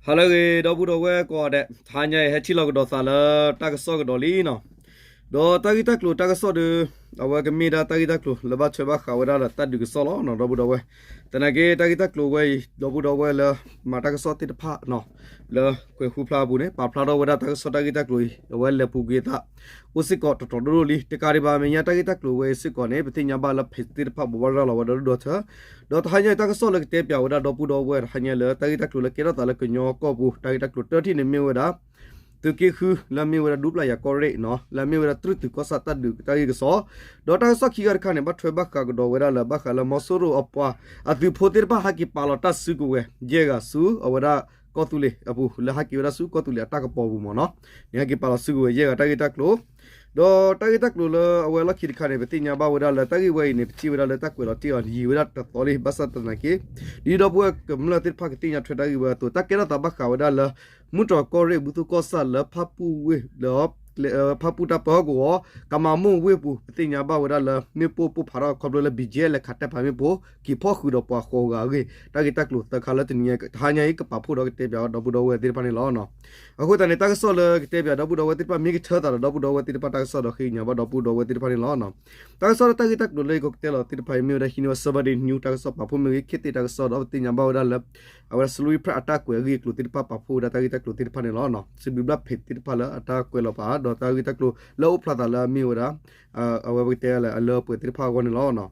ဟါလၢအဂ့ၤ ဒီပုၢ်ဒီဝဲၢ်ကိးဂၤဒဲး, တဟါညါအံၤ ဟဲထံၣ်လိာ်ကဒီးသးလၢတၢ်ကစီၣ်ကဒီးလံနီၤ. ဒီးတၢ်ဂ့ၢ်တၢ်ကျိၤတၢ်ကစီၣ်ဒီး အဝဲကမ့ၢ်ဒၣ်တၢ်ဂ့ၢ်တၢ်ကျိၤလၢဘၣ်ထွဲဘၣ်ဃးဝဲဒၣ်ဒီးတၢ်ဒုးကစီၣ်လီၤနီၤ ဒီပုၢ်ဒီဝဲၢ်. သနာ်က့ တၢ်ဂ့ၢ်တၢ်ကျိၤဝဲအံၤ ဒီပုၢ်ဒီဝဲၢ်လၢမၤတၢ်ကစီၣ်သ့ၣ်တဖၣ်နီၤ လၢကွဲၤဃုဖျါအပူၤန့ၣ် ပာ်ဖျါထီၣ်ဝဲဒၣ်တၢ်ကစီၣ်တၢ်ဂ့ၢ်တၢ်ကျိၤအံၤ အဝဲလဲၤပူၤကွံာ်အသး အိၣ်စ့ၢ်ကီးတတီၤဒိၣ်ဒိၣ်လံ. တကးဒံးဘၣ် အမဲာ်ညါတၢ်ဂ့ၢ်တၢ်ကျိၤဝဲအံၤစ့ၢ်ကီးန့ၣ် ပသ့ၣ်ညါဘၣ်လၢ page သ့ၣ်တဖၣ် ဘိးဘၣ်ရၤလီၤဝဲဒီဒူၣ်ဒီထၢ ဒီးတဟါညါအံၤ တၢ်ကစီၣ်လၢကတဲပၠးဝဲဒၣ်ဒီပုၢ်ဒီဝဲၢ်တဟါညါလၢ တၢ်ဂ့ၢ်တၢ်ကျိၤလၢကဲထီၣ်သးလၢကညီကီၢ်ပူၤ တၢ်ဂ့ၢ်တၢ်ကျိၤတထံၣ်န့ၣ်မ့ၢ်ဝဲဒၣ် သုးက့ဃု လၢအမ့ၢ်ဝဲဒၣ်ဒူပျၢ်ယၤကီၢ်ရ့ၣ်နီၤ လၢအမ့ၢ်ဝဲဒၣ်တြုၢ်တုၤကီၢ်ဆၣ်တၢ်ဒုးတၢ်ဂ့ၢ်ကစီၣ်, ဒီးတၢ်ကစီၣ်ခံဂၤတခါန့ၣ် ဘၣ်ထွဲဘၣ်ဃးကဒီးဝဲဒၣ်လၢဘၣ်ဃးလၢမီၤစိရိၤအပှၤ အသုးဖိသ့ၣ်တဖၣ်ဟဲက့ၤပာ်လီၤတၢ်စုကဝဲၤ ယဲၢ်ဂၤဆူအဝဲဒၣ်ကီၢ်သူလ့ၤအပူၤ လၢဟဲက့ၤဝဲဒၣ်ဆူကီၢ်သူလ့ၤအတၢ်ကပီၤပူၤမ့ၢ်နီၤ, န့ၣ်ဟဲက့ၤပာ်လီၤစုကဝဲၤယဲၢ်ဂၤတၢ်ဂ့ၢ်တၢ်ကျိၤ ဒီးတၢ်ဂ့ၢ်တၢ်ကျိၤလၢအဝဲလီၢ်ခံတခါန့ၣ် ပသ့ၣ်ညါဘၣ်ဝဲဒၣ်လၢတၢ်ဂ့ၢ်ဝဲအံၤန့ၣ် ပထံၣ်ဝဲဒၣ်လၢတၢ်ကွဲးလီၤတ့ၢ်အီၤ ယံာ်ဝဲဒၣ်တသီလံ ဘၣ်ဆၣ်သနာ်က့ ဒ်ဒီပုၢ်ဝဲၢ်ကမျၢၢ်သ့ၣ်တဖၣ်ကသ့ၣ်ညါထွဲတၢ်ဂ့ၢ်ဝဲအသိး တၢ်ကဲထီၣ်သးဘၣ်ဃးဝဲဒၣ်လၢ မုၢ်တြီၤကီၢ်ရ့ၣ် ဘူၣ်သိၣ်ကီၢ်ဆၣ်လၢဖၣ်ပူၣ်ဝ့ၢ် လၢ ဖၣ်ပူၣ်တၢ်ပၢဟီၣ်ကဝီၤ ကမၤမိၢ်ဝ့ၢ်ပူၤ ပသ့ၣ်ညါဘၣ်ဝဲဒၣ်လၢ မ့ၣ်ပိၢ်ပိၢ်ဖးထီၣ်ခီဖျိလၢ ဘံၣ်ကဲ လဲၤခးတဲာ်ဖးမ့ၣ်ပိၢ် က့ၤဖီၣ်ဃုာ်ဒီးပှၤဃိးဂၤအဂ့ၢ် တၢ်ဂ့ၢ်တၢ်ကျိၤသၢခါလၢတနံၤညါ တဟါညါအံၤ ကပာ်ဖှိၣ်ဒီးကတဲပၠးဒီပုၢ်ဒီဝဲၢ်သ့ၣ်တဖၣ်န့ၣ်လီၤ. အဃိသတးန့ၣ် တၢ်ကစီၣ်လၢကတဲပၠးဒီပုၢ်ဒီဝဲၢ်သ့ၣ်တဖၣ်မ့ၢ်ကထၢသးဒီးဒီပုၢ်ဒီဝဲၢ်သ့ၣ်တဖၣ် တၢ်ကစီၣ်ဒီးဃ့ကညးဘၣ်ဒီပုၢ်ဒီဝဲၢ်သ့ၣ်တဖၣ်န့ၣ်လီၤ. တၢ်ကစီၣ်ဒီးတၢ်ဂ့ၢ်တၢ်ကျိၤလၢယကတဲလီၤသ့ၣ်တဖၣ်အံၤ မ့ၢ်ဝဲဒၣ်ဟံးန့ၢ်ဝဲ Saturday News တၢ်ကစီၣ်ပာ်ဖှိၣ်မ့ၢ်ဂ့ၤ ခေတ်သစ် တၢ်ကစီၣ်ဒီးပသ့ၣ်ညါဘၣ်ဝဲဒၣ်လၢ အဝဲဒၣ်စလူဝံဖျၢၣ်အတၢ်ကွဲးအဂ့ၢ်အကျိၤသ့ၣ်တဖၣ်န့ၣ်လီၤ. စံးဘျုးဘၣ် page သ့ၣ်တဖၣ်လၢအတၢ်ကွဲးလီၤပာ် ဒီးတၢ်ဂ့ၢ်တၢ်ကျိၤလၢအအိၣ်ဖျါသးလၢအမ့ၢ်ဝဲဒၣ် အဝဲပကတဲလၢအလၢအပှဲၤသ့ၣ်တဖၣ်အဂီၢ်န့ၣ်လီၤ.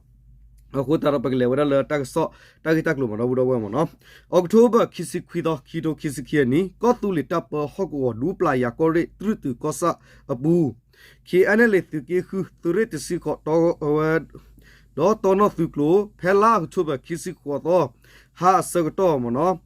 အဃိသတးဒီးပကလဲၤဝဲဒၣ်လၢတၢ်ကစီၣ် တၢ်ဂ့ၢ်တၢ်ကျိၤမ့ၢ်ဒီပုၢ်ဒီဝဲၢ်မ့ၢ်နီၤ. October ခံဆံခွံသီ ခံထိခံဆံခံအနံၤ ကီၢ်သူလ့ၤတၢ်ပၢဟီၣ်ကဝီၤ ဒူပျၢ်ယၤကီၢ်ရ့ၣ် တြုၢ်တုၤကီၢ်ဆၣ်အပူၤ KNLA သုးက့ဃု သုးရ့ၣ်တဆံဃိး ဒီးတီနီၢ်သုးကျိၤ ဖဲလါ October ခံဆံဃိးသီ ဟါအဆၢကတီၢ်မ့ၢ်နီၤ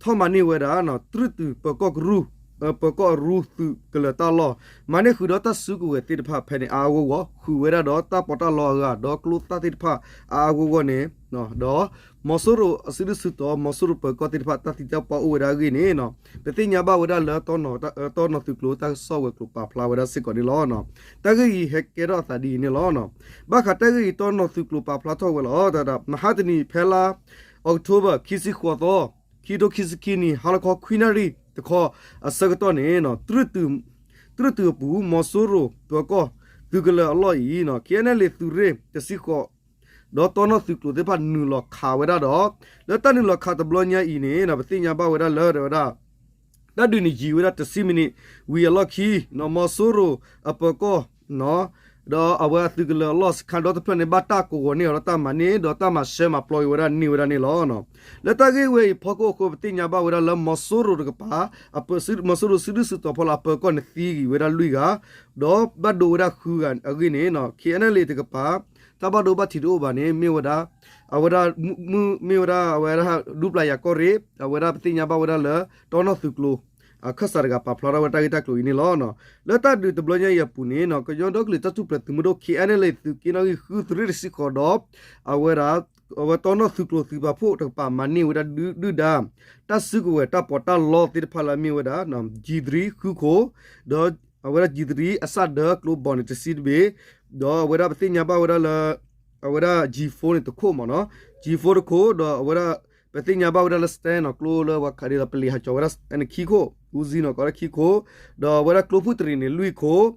ထီၣ်မၤန့ၢ်ဝဲဒၣ် တြုၢ်တုၤပၢၤကီၢ်ကရူၢ် ပၢၤကီၢ်အရူသုးကလၢၤတၢ်လီၢ် မၤန့ၢ်ဃုာ်ဒီးတၢ်စုကဝဲၤသ့ၣ်တဖၣ်ဖဲန့ၣ်အါအါဂီၢ်ဂီၢ် ဃုာ်ဝဲဒၣ်ဒီးတၢ်ပီးတၢ်လီအဂၤဒီးကျိသၣ်သ့ၣ်တဖၣ်အါအါဂီၢ်ဂီၢ်န့ၣ် ဒီး မီၤစိရိၤအစုဒုၣ်စုတီၤ မီၤစိရိၤပၢၤကီၢ်သ့ၣ်တဖၣ် တၢ်သံတၢ်ပှၢ်အိၣ်ဝဲဒၣ်အဂ့ၢ်န့ၣ် ပသ့ၣ်ညါဘၣ်ဝဲဒၣ်လၢ တီနီၢ်သုးကျိၤတၢ်ကစီၣ်ဝဲၤကျိၤပာ်ဖျါဝဲဒၣ်စ့ၢ်ကီးန့ၣ်လီၤ. တၢ်ဂ့ၢ်အံၤဟဲကဲထီၣ်အသးဒ်အံၤန့ၣ်လီၤ. ဘၣ်ဃးတၢ်ဂ့ၢ်အံၤ တီနီၢ်သုးကျိၤပာ်ဖျါထီၣ်ဝဲလီၤ. တၢ်မဟါတနံၤဖဲလါ October ခံဆံဃိးသီ ခံထိခံဆံခံနံၤ ဟါလီၤခီခွံနၣ်ရံၣ်တခီအဆၢကတီၢ်န့ၣ် တြုၢ်တုၤအပူၤ မီၤစိရိၤပၢၤကီၢ်သုးကလၢၤအလီၢ်အံၤ KNLA သုးရ့ၣ်တဆံဃိး ဒီးတီနီၢ်သုးကျိၤသ့ၣ်တဖၣ်နုာ်လီၤခးဝဲဒၣ်ဒီး လၢတၢ်နုာ်လီၤခးတဘျီညါအံၤန့ၣ် ပသ့ၣ်ညါဘၣ်ဝဲဒၣ်လၢ တဲဝဲဒၣ် တၢ်ဒုးန့ၣ်ယံာ်ဝဲဒၣ်တဆံမံးနံး ဝံၤအလီၢ်ခံ မီၤစိရိၤအပၢၤကီၢ် ဒီးအဝဲအသုးကလၢၤအလီၢ်စခါဒီတဖျၢၣ်န့ၣ် ဘၣ်တၢ်ကဝီၤန့ၢ်အီၤဒီးတၢ်မၤန့ၢ် ဒီးတၢ်မၤရှဲမၤပျီက့ၤဝဲဒၣ်န့ၢ်ဝဲဒၣ်န့ၣ်လီၤ. လၢတၢ်ဂ့ၢ်ဝဲအံၤဖီခိၣ်အဃိ ပသ့ၣ်ညါဘၣ်ဝဲဒၣ်လၢမီၤစိရိၤတကပၤ မီၤစိရိၤစုဒုၣ်စုတီၤဖီလာ်အပၢၤကီၢ်န့ၣ်သံဂ့ၤဝဲဒၣ်လွံၢ်ဂၤ ဒီးဘၣ်ဒိဝဲဒၣ်ဃုဂၤအဂ့ၢ်န့ၣ် KNLA တကပၤ တၢ်ဘၣ်ဒိဘၣ်ထံးတအိၣ်ဘၣ်န့ၣ် မ့ၢ်ဝဲဒၣ် အဝဲဒၣ် မ့ၢ်ဝဲဒၣ်အဝဲဒၣ်ဒူပျၢ်ယၤကီၢ်ရ့ၣ် အဝဲဒၣ်ပသ့ၣ်ညါဘၣ်ဝဲဒၣ်လၢ တီနီၢ်သုးကျိၤ အခၢၣ်စးတဂၤပာ်ဖျါထီၣ်ဝဲတၢ်ဂ့ၢ်တၢ်ကျိၤအံၤန့ၣ်လီၤ. လၢတၢ်ဒုးတဘျီညါအံၤအပူၤန့ၣ် ကညီဒီကလုာ်တၢ်ထူၣ်ဖျဲးသုးမုၢ်ဒိၣ် KNLA သုးက့နီၣ်ဂံၢ်ဃုသုးရ့ၣ်တဆံဃိးဒီး အဝဲဒၣ် အဝဲတီနီၢ်သုးကျိၤသုးပာ်ဖှိၣ်တကပၤမၤန့ၢ်ဝဲဒၣ်ဒုၣ်ဒါ တၢ်စုကဝဲၤတၢ်ပီးတၢ်လီသ့ၣ်တဖၣ်လၢအမ့ၢ်ဝဲဒၣ် G three ဃုခိၣ် ဒီးအဝဲဒၣ် G three အစၢ်ဒၢကျိဘီၣ်န့ၣ်တဆံတဘ့ၣ် ဒီးအဝဲဒၣ်ပသ့ၣ်ညါဘၣ်ဝဲဒၣ်လၢ အဝဲဒၣ် G four န့ၣ်တခိၣ်မ့ၢ်နီၤ G four တခိၣ် ဒီးအဝဲဒၣ် ပသ့ၣ်ညါဘၣ်ဝဲဒၣ်လၢ Sten နီၤ ကျိလၢပှၤခးဒ်သိးပလံာ်ဟးကၠီၤဝဲဒၣ်န့ၣ်ခံခိၣ် Uzi နီၤ ကိးဒၣ်ခံခိၣ် ဒီးအဝဲဒၣ်ကျိဖုၣ်တရံးန့ၣ်လွံၢ်ခိၣ်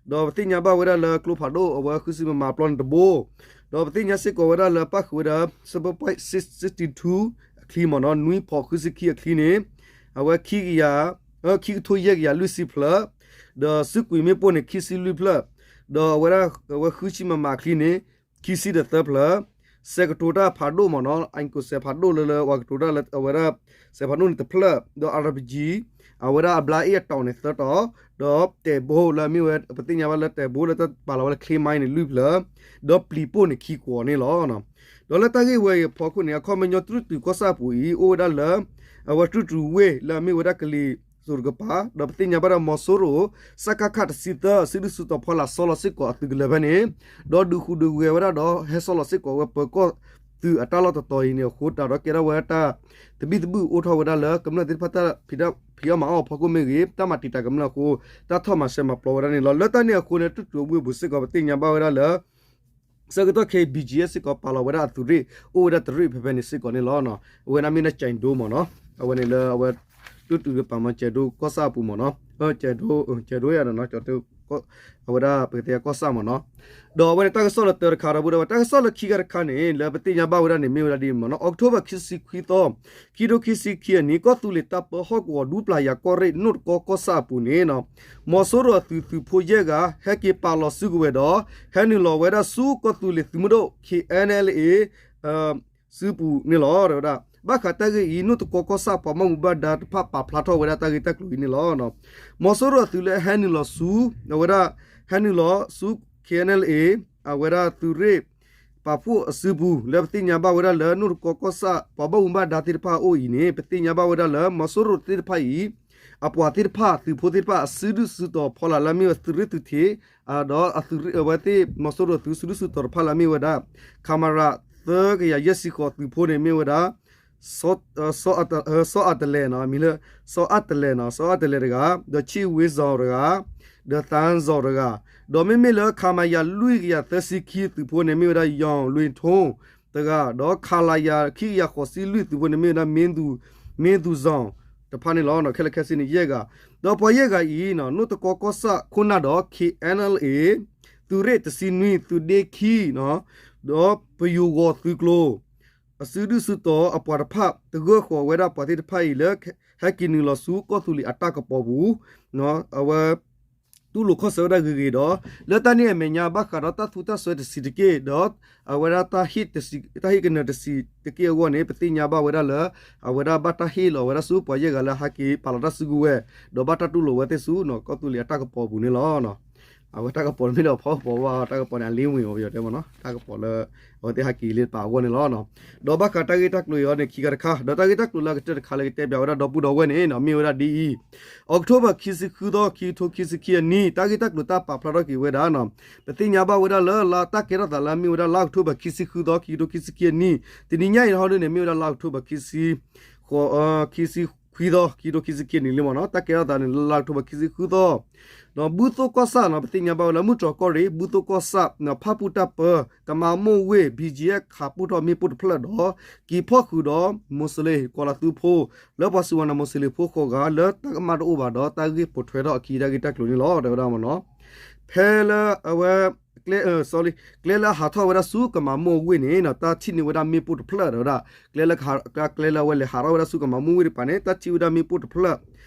ဒီးပသ့ၣ်ညါဘၣ်ဝဲဒၣ်လၢကျိဖးဒိၣ် အဝဲဃုဆံ မမ အပျီန့ၣ်တဘိ ဒီးပသ့ၣ်ညါစ့ၢ်ကီးဝဲဒၣ်လၢပၣ်ဃုာ်ဝဲဒၣ် Super Point six sixty-two အချံမ့ၢ်နီၤ နွံဖီးဃုဆံခံအချံန့ၣ် အဝဲခံကယၤ ခံကထိယဲၢ်ကယၤလွံၢ်ဆံဖျၢၣ် ဒီးစုကွံာ်မ့ၣ်ပိၢ်န့ၣ် ခံဆံလွံၢ်ဖျၢၣ် ဒီးအဝဲဒၣ် အဝဲဃုဆံ မမ အချံန့ၣ် ခံဆံဒီးသၢဖျၢၣ် စဲးကတိၤတၢ်ဖးဒိၣ်မ့ၢ်နီၤ အံၤကိးစဲးဖးဒိၣ်လၢလၢပှၤကတိၤတၢ်လၢအဝဲဒၣ် စဲးဖးဒိၣ်န့ၣ်တဖျၢၣ် ဒီး RPG အဝဲဒၣ်အဘျါအ့ၣ်အတီၤန့ၣ်သၢတီၤ ဒီးတဲာ်ဘိလၢအမ့ၢ်ဝဲ ပသ့ၣ်ညါဘၣ်လၢတဲာ်ဘိလၢတၢ်ပာ်လီၤဝဲလၢ clay mine န့ၣ်လွံၢ်ဖျၢၣ် ဒီးပျံၤပိၢ်န့ၣ်ခံကွီၤန့ၣ်လီၤ. ဒီးလၢတၢ်ဂ့ၢ်ဝဲအံၤအဖီခိၣ်န့ၣ် အခီပညီတြုၢ်တုၤကီၢ်ဆၣ်အပူၤအံၤ အိၣ်ဝဲဒၣ်လၢ အဝဲတြုၢ်တုၤဝ့ၢ်လၢအမ့ၢ်ဝဲဒၣ်ကလံၤစိးတကပၤ ဒီးပသ့ၣ်ညါဘၣ်ဒၣ်မီၤစိရိၤ စကခ တဆံသၢ စုဒုၣ်စုတီၤဖီလာ်ဆီလီၤစ့ၢ်ကီးအသုးကလၢၤဖဲန့ၣ် ဒီးဒုးဃူဒုးဂဲၤဝဲဒၣ်ဒီး ဟဲဆီလီၤစ့ၢ်ကီးဝဲပၢၤကီၢ်သုးအတၢ်လီၢ်တတီၤအံၤန့ၣ်အဃိ တၢ်ဒီးကဲထီၣ်ဝဲတၢ်သဘံၣ်သဘုၣ်အိၣ်ထီၣ်ဝဲဒၣ်လၢကမျၢၢ်သ့ၣ်တဖၣ်တၢ်ဖံးအီၣ်မၤအီၣ်အဖီခိၣ်မ့ၢ်ဂ့ၤ တၢ်မၤတံာ်တာ်ကမျၢၢ်အဃိ တၢ်ထီၣ်မၤရှဲမၤပျီဝဲဒၣ်န့ၣ်လီၤ. လၢတၢ်န့ၣ်အဃိန့ၣ် တြုၢ်တုၤဝ့ၢ်ပူၤစ့ၢ်ကီး ပသ့ၣ်ညါဘၣ်ဝဲဒၣ်လၢ ဆၢကတီၢ်ခဲအံၤ ဘံၣ်ကၠံၣ်အဲၣ် စ့ၢ်ကီးပာ်လီၤဝဲဒၣ်အသုးရ့ၣ် အိၣ်ဝဲဒၣ်တရ့ၣ်ဖဲဖဲန့ၣ်စ့ၢ်ကီးန့ၣ်လီၤ. အဝဲန့ၣ်မ့ၢ်ဒၣ် ကၠဲးဒိမ့ၢ်နီၤ အဝဲန့ၣ်လၢအဝဲ ကၠိတုၤတကပၤမ့ၢ် ကၠဲးဒိကီၢ်ဆၣ်အပူၤမ့ၢ်နီၤ, ကၠဲးဒိ ကၠဲးဒိယၤဒီးနီၤ ကၠဲးဒိ အဝဲဒၣ်ပကတဲကီၢ်ဆၣ်မ့ၢ်နီၤ. ဒီးအဝဲန့ၣ်တၢ်ကစီၣ်လၢတၢတခါဒီပုၢ်ဒီဝဲၢ် တၢ်ကစီၣ်လၢခံဂၤတခါန့ၣ် လၢပသ့ၣ်ညါဘၣ်ဝဲဒၣ်န့ၣ် မ့ၢ်ဝဲဒၣ်ဒ်အံၤမ့ၢ်နီၤ, October ခံဆံခွံသီ ခံထိခံဆံခံအနံၣ် ကီၢ်သူလ့ၤတၢ်ပၢဟီၣ်ကဝီၤဒူပျၢ်ယၤကီၢ်ရ့ၣ် နိၣ်တကီကီၢ်ဆၣ်အပူၤန့ၣ်နီၤ, မီၤစိရိၤအသုးသုးဖိယဲၢ်ဂၤ ဟဲက့ၤပာ်လီၤစုကဝဲၤဒီး ဟဲနုာ်လီၤဝဲဒၣ်ဆူကီၢ်သူလ့ၤသုးမုၢ်ဒိၣ် K N L A စုပူၤန့ၣ်လီၤ. တဲဝဲဒၣ် ဘၣ်ဃးတၢ်ဂ့ၢ်အံၤ နိၣ်တကီကီၢ်ဆၣ်ပှၤဘၣ်မူဘၣ်ဒါတဖၣ်ပာ်ဖျါထီၣ်ဝဲဒၣ်တၢ်ဂ့ၢ်တၢ်ကျိၤအံၤန့ၣ်လီၤ. မီၤစိရိၤအသုးလၢဟဲနုာ်လီၤဆူ အဝဲဒၣ် ဟဲနုာ်လီၤဆူ K N L A အဝဲဒၣ်သုးရ့ၣ်ပာ်ဖှိၣ်အစုပူၤ လၢပသ့ၣ်ညါဘၣ်ဝဲဒၣ်လၢ နိၣ်တကီကီၢ်ဆၣ်ပှၤဘၣ်မူဘၣ်ဒါသ့ၣ်တဖၣ်အအိၣ်အံၤန့ၣ် ပသ့ၣ်ညါဘၣ်ဝဲဒၣ်လၢ မီၤစိရိၤသ့ၣ်တဖၣ်အံၤ အပှၤသ့ၣ်တဖၣ် သုးဖိသ့ၣ်တဖၣ် အစုဒုၣ်စုတီၤဖီလာ်လၢအမ့ၢ်ဝဲသုးရ့ၣ်သုးထံး ဒီးအဝဲသ့ၣ်မီၤစိရိၤသုးစုဒုၣ်စုတီၤတဖၣ်လၢအမ့ၢ်ဝဲဒၣ် ခမရ သၢကယၤယဲၢ်ဆံဃိးသုးဖိန့ၣ်မ့ၢ်ဝဲဒၣ် စီၤအၤတလဲၣ်နီၤ အမံၤလၢ စီၤအၤတလဲၣ်နီၤ စီၤအၤတလဲၣ်တဂၤ ဒီးဆံၣ်ဝ့စီၤတဂၤ ဒီးသၣ်စီၤတဂၤ ဒီးမ့မ့ၢ်လၢ ခမရ လွံၢ်ကယၤသၢဆံခံသုးဖိန့ၣ် မ့ၢ်ဝဲဒၣ် ယီၢ်လွ့ၢ်ထိတဂၤ ဒီး ခလရ ခံကယၤဃိးဆံလွံၢ်သုးဖိန့ၣ် မ့ၢ်ဝဲဒၣ် မ့ၣ်သူၣ်စီၤတဖၣ်န့ၣ်လီၤ. ခဲလၢာ်ခဲဆ့န့ၣ် ယဲၢ်ဂၤ ဒီးပှၤယဲၢ်ဂၤအံၤ နိၣ်တကီကီၢ်ဆၣ်ခိၣ်နၢ်ဒီး K N L A သုးရ့ၣ်တဆံနွံ သုးဒ့ခံ ဒီးပယိၤဂီၤသုးကျိၤ အစုဒုၣ်စုတီၤအပှၤတဖၣ် တဂၢၢ်ဃီၤဝဲဒၣ်ပှၤသ့ၣ်တဖၣ်အံၤလၢ ဟဲက့ၤနုာ်လီၤဆူကီၢ်သူလ့ၤအတၢ်ကပီၤပူၤ အဝဲ တူၢ်လိာ်ခီၣ်ဆၢဝဲဒၣ်ဂ့ၤဂ့ၤဒီး လၢတၢ်န့ၣ်အမဲာ်ညါဘၣ်ဃးဒီးတၢ်သူတၢ်စွဲတဆံးတက့ၢ် ဒီး အဝဲဒၣ် တၢ်ဟ့ၣ်ကနၢၤတဆံးတက့ၢ်အဂီၢ်န့ၣ် ပသ့ၣ်ညါဘၣ်ဝဲဒၣ်လၢ အဝဲဒၣ်ဘၣ်တၢ်ဟ့ၣ်လီၤဝဲဒၣ်ဆူပှၤယဲၢ်ဂၤလၢဟဲက့ၤပာ်လီၤတၢ်စုကဝဲၤ ဒီးဘၣ်တၢ်တူၢ်လိာ်ဝဲသ့ၣ်ဆူ ကီၢ်သူလ့ၤအတၢ်ကပီၤပူၤန့ၣ်လီၤ. အဝဲတၢ်ကပီၤမ့ၢ်ဒီးဖီကပီၤဝဲ တၢ်ကပီၤန့ၣ် အလ့ဝ့ၤအီၤ ပယီၤတဲမ့ၢ်နီၤ တၢ်ကပီၤလၢ အဝဲသ့ၣ်ဟဲက့ၤလၢတပၤအဂီၢ်န့ၣ်လီၤ. ဒီးဘၣ်ဃးတၢ်ဂ့ၢ်တၢ်ကျိၤအံၤန့ၣ် ခံခါတခါ ဒီးတၢ်ဂ့ၢ်တၢ်ကျိၤလၢအကတၢၢ်တခါလၢကတဲပၠးဝဲဒၣ်ဒီပုၢ်ဒီဝဲၢ်န့ၣ် မ့ၢ်ဝဲဒၣ်ဒ်အံၤ, October ခံဆံဃုသီ ခံကထိခံဆံခံအနံၣ် တၢ်ဂ့ၢ်တၢ်ကျိၤတၢ်ပာ်ဖျါထီၣ်က့ၤဝဲဒၣ် ပသ့ၣ်ညါဘၣ်ဝဲဒၣ်လၢ လါတၢ်ကဲထီၣ်သးလၢမ့ၢ်ဝဲဒၣ်လါ October ခံဆံဃုသီ ခံကထိခံဆံခံအနံၣ်, တနံၤညါအံၤဟီဒုန့ၣ် မ့ၢ်ဝဲဒၣ်လါ October ခံဆံ ခံဆံခွံသီ ခံကထိခံဆံခံနံၣ်လံမ့ၢ်နီၤ တၢ်ကဲထီၣ်သးန့ၣ် လါ October ခံဆံဃုသီ ဒီးဘုသိၣ်ကီၢ်ဆၣ်နီၤ ပသ့ၣ်ညါဘၣ်ဝဲလၢမုၢ်တြီၤကီၢ်ရ့ၣ် ဘုသိၣ်ကီၢ်ဆၣ် ဖၣ်ပူၣ်တၢ်ပၢ ကမၤမိၢ်ဝ့ၢ် ဘံၣ်ကၠံၣ်အဲၣ် ခးပိၢ်ထီၣ်မ့ၣ်ပိၢ်တဖျၢၣ်ဒီး က့ၤဖီၣ်ဃုာ်ဒီး မူးစလ့ၣ် ကီၤလၤသူဖိ လၢပှၤစူၢ်ဝါနီၢ်မူးစလ့ၣ်ဖိဃိးဂၤ လၢတၢ်ကမၣ်တအိၣ်ဘၣ်ဒီး တၢ်ဂ့ၢ်ပိာ်ထွဲထီၣ်အခံတၢ်ဂ့ၢ်တၢ်ကျိၤန့ၣ်လီၤ တဲဝဲဒၣ်မ့ၢ်နီၤ ဖဲလၢအဝဲ ကျဲ sorry ကျဲလၢအဟးထီၣ်ဝဲဒၣ်ဆူကမၤမိၢ်ဝ့ၢ်န့ၣ် တၢ်ထံၣ်န့ၢ်ဝဲဒၣ်မ့ၣ်ပိၢ်တဖျၢၣ် တဲဝဲဒၣ် ကျဲလၢ ကျဲလၢအဝဲလဲၤဟးထီၣ်ဝဲဒၣ်ဆူကမၤမိၢ်ဝ့ၢ်တကပၤန့ၣ် တၢ်ထံၣ်ဝဲဒၣ်မ့ၣ်ပိၢ်တဖျၢၣ်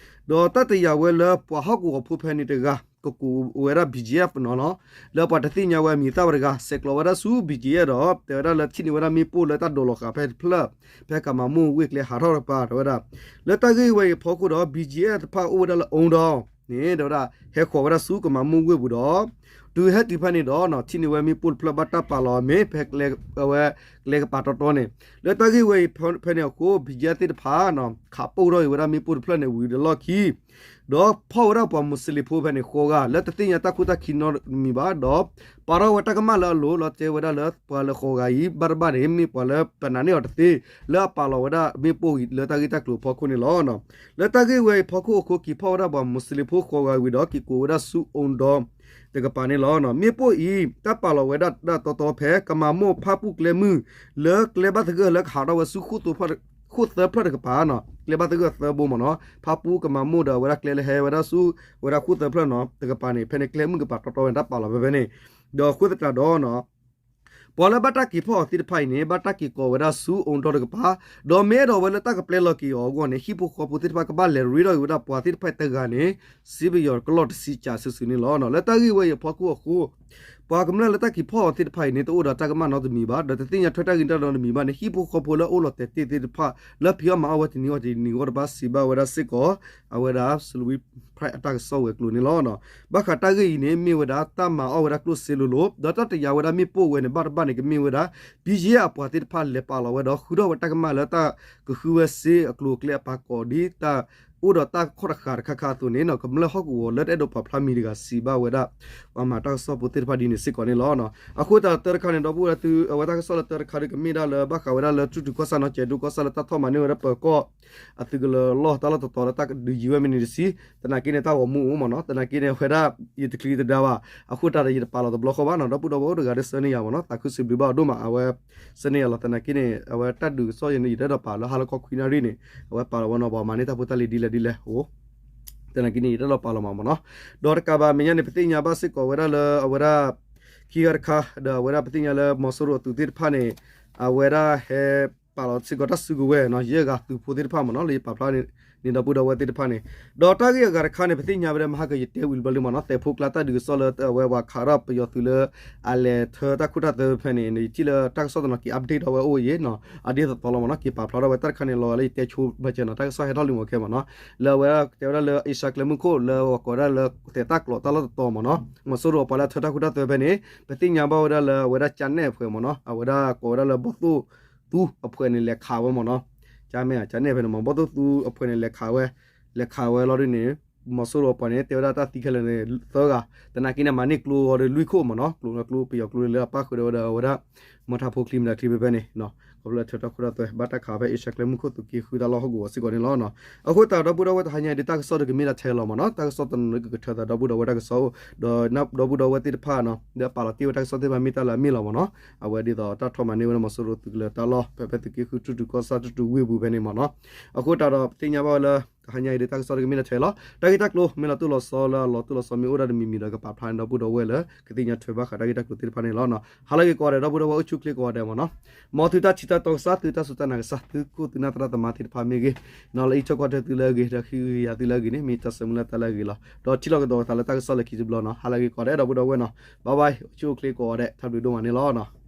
ဒီးတၢ်တယာ်ဝဲလၢပှၤဟီၣ်ကဝီၤဖိဖဲန့ၣ်တဂၤ ကကိးဝဲဒၣ် B G F နီၤနီၤ လၢပှၤတသ့ၣ်ညါဝဲအမံၤအသၣ်ဝဲတဂၤ ဆဲးကျိးဝဲဒၣ်ဆူ B G F ဒီး တဲဝဲဒၣ်လၢထံၣ်န့ၢ်ဝဲဒၣ်မ့ၣ်ပိၢ်လၢတၢ်ဒိးလီၤဃာ်ဖဲတဖျၢၣ် ဖဲကမၤမိၢ်ဝ့ၢ်ကျဲဟးထီၣ်တကပၤ တဲဝဲဒၣ် လၢတၢ်ဂ့ၢ်ဝဲအံၤအဖီခိၣ်ဒီး B G F တဖၣ်အိၣ်ဝဲဒၣ်လၢအူဒီးန့ၣ် တဲဝဲဒၣ် ဟဲဃီၤဝဲဒၣ်ဆူကမၤမိၢ်ဝ့ၢ်ပူၤဒီး တုၤဟဲတုၤဖဲန့ၣ်ဒီး ထံၣ်န့ၢ်ဝဲမ့ၣ်ပိၢ်တဖျၢၣ်ဘၣ်တၢ်ပာ်လီၤအမ့ၢ် ဖဲ အဝဲ ကျဲကပၤတီတီန့ၣ် လၢတၢ်ဂ့ၢ်ဝဲအံၤဖဲန့ၣ်အဃိ B G F သ့ၣ်တဖၣ် ခးပိၢ်ထီၣ်အံၤဝဲဒၣ်မ့ၣ်ပိၢ်တဖျၢၣ်န့ၣ် ဝံၤဒီးလီၢ်ခံ ဒီးဖီၣ်ဝဲဒၣ်ပှၤမူးစလ့ၣ်ဖိဖဲန့ၣ်ဃိးဂၤ လၢတသ့ၣ်ညါတၢ်ခိၣ်တၢ်ခံနီတမံၤဘၣ်ဒီး ပာ်ထီၣ်ဝဲတၢ်ကမၣ်လၢအလိၤ လီၤတဲဝဲဒၣ်လၢပှၤလၢဃိးဂၤအံၤ ဘၣ်တဘၣ်န့ၣ် မ့ၢ်ပှၤလၢပနာ်န့ၢ်အီၤတသ့ လၢအပာ်လီၤဝဲဒၣ်မ့ၣ်ပိၢ်အံၤလၢတၢ်ဂ့ၢ်တၢ်ကျိၤအဖီခိၣ်န့ၣ်လီၤ. လၢတၢ်ဂ့ၢ်ဝဲအံၤဖီခိၣ်အဃိ က့ၤဖီၣ်ဝဲဒၣ်ပှၤမူးစလ့ၣ်ဖိဃိးဂၤဝံၤဒီး က့ၤကိးဝဲဒၣ်ဆူအူဒီတကပၤန့ၣ်လီၤ. မ့ၣ်ပိၢ်အံၤ တၢ်ပာ်လီၤဝဲဒၣ်ဒၣ်တီတီဖဲ ကမၤမိၢ်ဖၣ်ပူၣ်ကျဲမုၢ် လၢကျဲဘၣ်သဂၢၢ်လၢကဟးထီၣ်ဝဲဆူ ဃိၣ်သၢဖျၢၣ်တကပၤနီၤ ကျဲဘၣ်သဂၢၢ်သၢဘိမ့ၢ်နီၤ ဖၣ်ပူၣ်ကမၤမိၢ်ဒီးအဝဲဒၣ်ကျဲလၢဟဲဝဲဒၣ်ဆူ အဝဲဒၣ်ဃိၣ်သၢဖျၢၣ်နီၤ တကပၤန့ၣ် ဖဲန့ၣ်ကျဲမုၢ်ကပၤတီတီဝဲန့ၣ် တၢ်ပာ်လီၤဖဲဖဲန့ၣ် ဒီးအဃိသတးဒီးနီၤ ပှၤလၢဘၣ်တၢ်က့ၤဖီၣ်အီၤသ့ၣ်တဖၣ်အံၤန့ၣ် ဘၣ်တၢ်က့ၤကိးဝဲဒၣ်ဆူအူဒီတကပၤ ဒီးမ့ၢ်အဲၣ်ဒိးဝဲလၢတၢ်ကပျဲလီၤက့ၤအီၤအဂီၢ်န့ၣ် ဟံၣ်ဖိဃီဖိသ့ၣ်တဖၣ်ကဘၣ်လဲၤရ့ထီၣ်က့ၤဝဲဒၣ်ပှၤသ့ၣ်တဖၣ်တဂၤန့ၣ် စ့ပယီၤကလီၢ်တဆံကးစုာ်စုာ်န့ၣ်လီၤ. လၢတၢ်ဂ့ၢ်ဝဲအံၤအဖီခိၣ်အဃိ ပှၤကမျၢၢ်လၢတၢ်က့ၤဖီၣ်အီၤသ့ၣ်တဖၣ်အံၤန့ၣ် တအိၣ်ဒီးတၢ်ကမၣ်နီတမံၤဘၣ် ဒီးတသ့ၣ်ညါထွဲတၢ်ဂ့ၢ်တၢ်နီတမံၤဘၣ်န့ၣ် ဟံၣ်ဖိဃီဖိလၢအအိၣ်လီၤတဲာ်တ့ၢ်သ့ၣ်တဖၣ် လၢဖံးအီၣ်မၤအီၣ်ဝဲတနံၤအီၣ်တနံၤအဂီၢ်တဘၣ်စံးဘၣ်ဝဲဒၣ်စ့ၢ်ကီး အဝဲဒၣ် Salween Press အတၢ်ကစီၣ်ဝဲၤကျိၤန့ၣ်လီၤ. ဘၣ်ဃးတၢ်ဂ့ၢ်အံၤန့ၣ် မ့ၢ်ဝဲဒၣ်တၢ်မၤအီၣ်ဝဲဒၣ်ကျိၣ်စ့လိၤလိၤ ဒီးတၢ်တယာ်ဝဲဒၣ်မ့ၣ်ပိၢ်ဝဲန့ၣ် ဘၣ်တဘၣ်န့ၣ် ကမ့ၢ်ဝဲဒၣ် ဘံၣ်ယဲၢ်အပှၤသ့ၣ်တဖၣ်လဲၤပာ်လီၤဝဲဒီး ဃုထီၣ်ဝဲတၢ်ကမၣ်လၢတၢ်ကဃုဝဲစ့အကျိၤအကျဲအပၤကိးဒ် တၢ်အိၣ်ဒီးတၢ်ခီၣ်တဃာ်တခါခါအသိးန့ၣ် ကမျၢၢ်ဟီၣ်ကဝီၤလၢတအဲၣ်ဒိးပာ်ဖျါမံၤတဂၤစံးဘၣ်ဝဲဒၣ် ပှၤမၤတၢ်ကစီၣ်ဖိသ့ၣ်တဖၣ်ဒ်န့ၣ်စ့ၢ်ကီးန့ၣ်လီၤ. အဃိသတးဒီးတၢတခါန့ၣ် ဒီပုၢ်ဝဲၢ်သု အဝဲတၢ်ကစီၣ်လၢတၢတခါဒီးကမ့ၢ်ဒၣ်လၢဘၣ်ဃးဝဲဒၣ်လၢထူၣ်တုၤကီၢ်ဆၣ်နီၢ်ကဲးဒိၣ်ကီၢ်ဆၣ်လၢတၢ်ထီၣ်မၤန့ၢ်ဝဲဒၣ်ပၢၤကီၢ် အသုးကလၢၤလီၢ်တၢ်လီၢ်တတီၤလၢတၢ်ဒုးယံၤဝဲမ့ၢ်န့ၣ်တဆံ သနာ်က့န့ၣ် တၢ်ဂီၤမူအိၣ်မ့ၢ်နီၤ သနာ်က့န့ၣ် အဝဲဒၣ် ယတချံတဒါဘၣ် အဃိတးဒီးယတပာ်လီၤတဘျီဃီဘၣ်နီၤ ဒီပုၢ်ဒီဝဲၢ်အိၣ်တဂၤဒီးဆၢန့ၢ်ယၤမ့ၢ်နီၤ သးခုစံးဘျုးဘၣ်အီၤဒိၣ်မး အဝဲ ဆၢန့ၢ်ယၤလီၤ သနာ်က့န့ၣ် အဝဲတၢ်ဒုးကစီၣ်ယဲန့ၣ် ယတအဲၣ်ဒိးပာ်လၢဟါလၢခီခွံနၣ်ရံၣ်န့ၣ် အဝဲပာ်လီၤဝဲနီၤ ပှၤမၤန့ၢ်တၢ်ဖိတၢ်လံၤဒ်လဲၣ် ဒ်လဲၣ်အိၣ် သနာ်က့န့ၣ် ယတၢ်လီၤပာ်လီၤမးမ့ၢ်နီၤ. ဒီးတကးဘၣ်မဲာ်ညါန့ၣ် ပသ့ၣ်ညါဘၣ်စ့ၢ်ကီးဝဲဒၣ်လၢအဝဲဒၣ် ခံဂၤတခါ ဒီးအဝဲဒၣ်ပသ့ၣ်ညါလၢမီၤစိရိၤအသုးသ့ၣ်တဖၣ်န့ၣ် အဝဲဒၣ်ဟဲပာ်လီၤစ့ၢ်ကီးတၢ်စုကဝဲၤနီၤ ယဲၢ်ဂၤသုးဖိသ့ၣ်တဖၣ်မ့ၢ်နီၤ လၢယပာ်ဖျါန့ၣ် ဒီပုၢ်ဒီဝဲၢ်သ့ၣ်တဖၣ်န့ၣ် ဒီးတၢ်ဂ့ၢ်အဂၤတခါန့ၣ် ပသ့ၣ်ညါဝဲဒၣ်မဟါကယတဲဝံၤဘျီလံမ့ၢ်နီၤ သဲးဖိကျါတၢ်ဒုးကစီၣ်လၢအဝဲဝၤခးထီၣ်ပယီၤသုးလၢ အလဲၤထၢတၢ်ခိတၢ်သွဲဖဲန့ၣ် ယထံၣ်လၢတၢ်ကစီၣ်တနီၤက့ၤ update ထီၣ်ဝဲအိၣ်အံၤနီၤ အဒ်သိးသိးလီၤမ့ၢ်နီၤ က့ၤပာ်ဖျါထီၣ်ဝဲတၢ်တခါန့ၣ် လီၤဂာ်လၢယတဲဆိဘၣ်ကဲနီၤ တၢ်ကစီၣ်ဟဲထီၣ်လံမ့ၢ်ခဲမ့ၢ်နီၤ လၢအဝဲဒၣ်တဲဝဲဒၣ်လၢအ့ရှါကျဲမုၢ်ခိၣ် လၢအဝဲကိးဝဲဒၣ်လၢသဲးတၢ်ကျိးတၢ်လီၢ်တတီၤမ့ၢ်နီၤ မီၤစိရိၤအပှၤလၢအထၢတၢ်ခိတၢ်သွဲဖဲန့ၣ် ပသ့ၣ်ညါဘၣ်ဝဲဒၣ်လၢအဝဲဒၣ်ကၠါနဲၣ်အဖှဲးမ့ၢ်နီၤ အဝဲဒၣ်ကိးဝဲဒၣ်လၢဘီၣ်သိၣ်သူအဖှဲးန့ၣ် လဲၤခးဝဲမ့ၢ်နီၤ ကၠါမဲာ် ကၠါနဲၣ်ဖဲန့ၣ်မ့ၢ် ဘီၣ်သိၣ်သူအဖှဲးန့ၣ် လဲၤခးဝဲ လဲၤခးဝဲလီၤဒ်န့ၣ် မီၤစိရိၤအပှၤန့ၣ် တဲဝဲဒၣ်တၢ်သံခဲလၢာ်န့ၣ် သၢဂၤ သနာ်က့န့ၣ် မၤန့ၢ်ကျိအီၤဒီးလွံၢ်ခိၣ်မ့ၢ်နီၤ ကျိ ကျိပယီၤကျိလၢအပၣ်ဃုာ်ဒီးဝဲဒၣ် မီၤထးဖိချံမတၤချံဖဲဖဲန့ၣ် ခီဖျိလၢထၢတၢ်ခိတၢ်သွဲ ဘၣ်တၢ်ခးဖဲအ့ရှါကျဲမုၢ်ခိၣ်သုးက့ဃုတၢ်လီၢ်ဟီၣ်ကဝီၤစ့ၢ်ကီးန့ၣ်လီၤ. အဃိသတးဒီပုၢ်ဒီဝဲၢ်တဟါညါအံၤဒ်တၢ်ကစီၣ်ဒီးကမ့ၢ်ဒၣ်ထဲလီၤမ့ၢ်နီၤ တၢ်ကစီၣ်တနီၤကကထၢသးဒီပုၢ်ဒီဝဲၢ်တၢ်ကစီၣ်အိၣ် ဒီးဒီပုၢ်ဒီဝဲၢ်သ့ၣ်တဖၣ်နီၤ လၢအပာ်လီၤတ့ၢ်ဝဲတၢ်ကစီၣ်သ့ၣ်တဖၣ်မ့ၢ်တၢ်လၢအမ့ၢ်လီၤမ့ၢ်နီၤ အဝဲဒ်သိးတၢ်ထီၣ်မၤန့ၢ်ဝဲဒၣ်မီၤစိရိၤသုးကလၢၤတၢ်လီၢ် ဖဲဖဲသုးက့ဃု ထူၣ်တူၤကီၢ်ဆၣ် ထူၣ်တူၤဝ့ၢ်ပူၤဖဲန့ၣ်မ့ၢ်နီၤ အဃိသတးဒီးပသ့ၣ်ညါဘၣ်ဝဲလၢ တဟါညါအံၤဒ်တၢ်ကစီၣ်ဒီးကမ့ၢ်ဒၣ်ထဲလီၤ တၢ်ဂ့ၢ်တၢ်ကျိၤ မ့ၢ်လီၤတိၢ်လီၤဆီလၢအလီၤတိၢ်လီၤဆီမ့ၢ်အိၣ်ဒၣ်တမံၤမံၤဒီး ကပာ်ဖျါန့ၢ်ဒီပုၢ်ဒီဝဲၢ်လၢ ကသ့ၣ်ညါထွဲဘၣ်ဃးတၢ်ဂ့ၢ်တၢ်ကျိၤသ့ၣ်တဖၣ်န့ၣ်လီၤ. ဟါလၢဂ့ၤကိးဂၤဒဲး ဒီပုၢ်ဒီဝဲၢ်အိၣ်ဆူၣ်အိၣ်ချ့ကိးဂၤဒဲးမ့ၢ်နီၤ မ်သုတၢ်ထံၣ်တၢ်တီကစၢ် သုတၢ်စူၢ်တၢ်နာ်ကစၢ် သုခိၣ်သုနၢ်သရၣ်သမါသ့ၣ်တဖၣ်မ့ၢ်ဂ့ၤ နီၤလၢအံးထွဲကွၢ်ထွဲသုလၢအဂ့ၤ ဒီးဃ့ကညးသုလၢအဂ့ၤန့ၣ် မ့ၢ်တၢ်ဆၢမုၢ်လၢ်တၢ်လၢအဂ့ၤလီၤ. ဒီးထံၣ်လိာ်ကဒီးအသးလၢတၢ်ကစီၣ်လၢခံတဘျီနီၤ ဟါလၢဂ့ၤကိးဂၤဒဲး ဒီပုၢ်ဒီဝဲၢ်နီၤ bye bye အိၣ်ဆူၣ်အိၣ်ချ့ကိးဂၤဒဲး တၢ်ဘျုးဒိၣ်မးန့ၣ်လီၤ.